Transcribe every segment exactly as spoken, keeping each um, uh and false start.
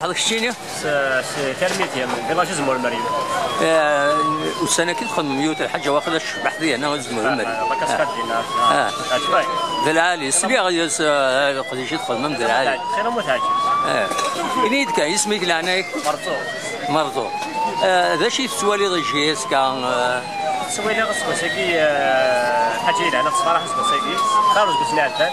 Ḥaḍ keččini? S-, s-, termit ya, village Zemmur Meryem. Eh, ussan-agi txedmem yiwet lḥaǧa waxa tecbeḥ dina, Zemmur Meryem. Ah, la cascade dina. Ah. Teɛǧeb-ak? D lɛali, sliɣ yes, eh, leqdic i txedmem d lɛali. Xir ur teɛǧeb. Eh. Ini-yi-d kan, isem-ik leɛnaya-k? Merẓu. Merẓu. Eh, d acu i tettwaliḍ ici azekka, eh, Ttwaliɣ aseggas-agi, eh, lḥaǧa yelhan, ad tefreḥ aseggas-agi. Xir useggas-nni iɛeddan.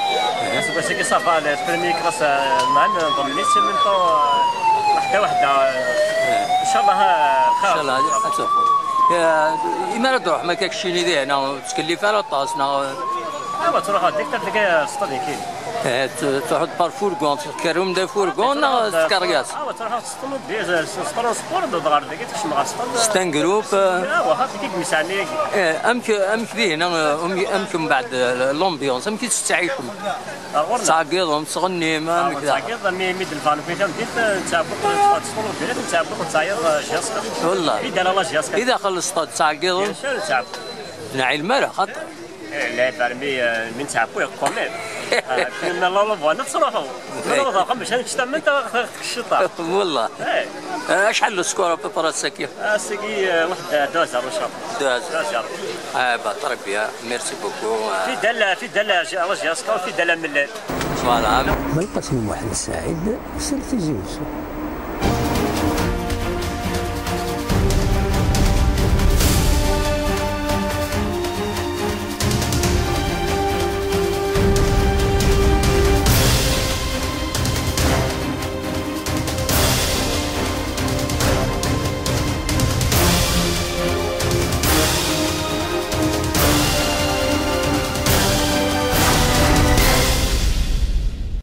Aseggas-agi ça va, le premier classe, eh, nɛan, nḍemmen-itt, en même temps, eh, weḥda, weḥda, eh, inchallah, eh, xir. Inchallah, ad tafeḍ. Eh, imi ara d-truḥem akka keččini dina, ur tettkellif ara aṭas, neɣ? Awa, ttruḥuɣ dik, dik, eh, sṭad ikin. Eh, t-, truḥeḍ par fourgon, tkerrum d afurgon neɣ s tkeryas? Awa, ttruḥuɣ s ṭumubil, s, s transport, d ɣer dagi, tekcem ɣer sṭad. C'est un groupe, eh, Awa, xaṭi kik mesɛani. Eh, amek, amek dihna, eh, amek, amek mbeɛd, eh, l'ambiance, amek i tettɛicem? Ɣur-neɣ. Tettɛeggiḍem, tettɣennim, amek da? Tettɛeggiḍ, mi, mi d-lfan fi tamdint, eh, nettɛebbuq, nettɛebbuq, nettɛebbuq, nettɛebbuq, nettɛebbuq, eh, jiasqa. Wallah. I dala la jiasqa. I daxel l'stade, tettɛeggiḍem? Bien sûr, nettɛebbuq. Ur neɛɛilem ara, xaṭer. Eh, la, parmi, eh, mi nettɛebbuq, quand même. Ah, kunna la, la, bɣan ad truḥu. Ma truḥ axxam, bac ad nečč tamment, ad ɣ-, ɣ-, tkecciḍ. Wallah. Eh. Eh, acḥal le score à peu près ass-agi? Ass-agi, eh, waḥed, eh, deux zéro, inchallah. Deux zéro. Deux zéro. Eh, bah, très bien. Merci beaucoup. Fidèle, fidèle à J-, à la J S K, fidèle à Mellal. Voilà. Belqasem Muḥend Saɛid, sel Tizi Wezzu.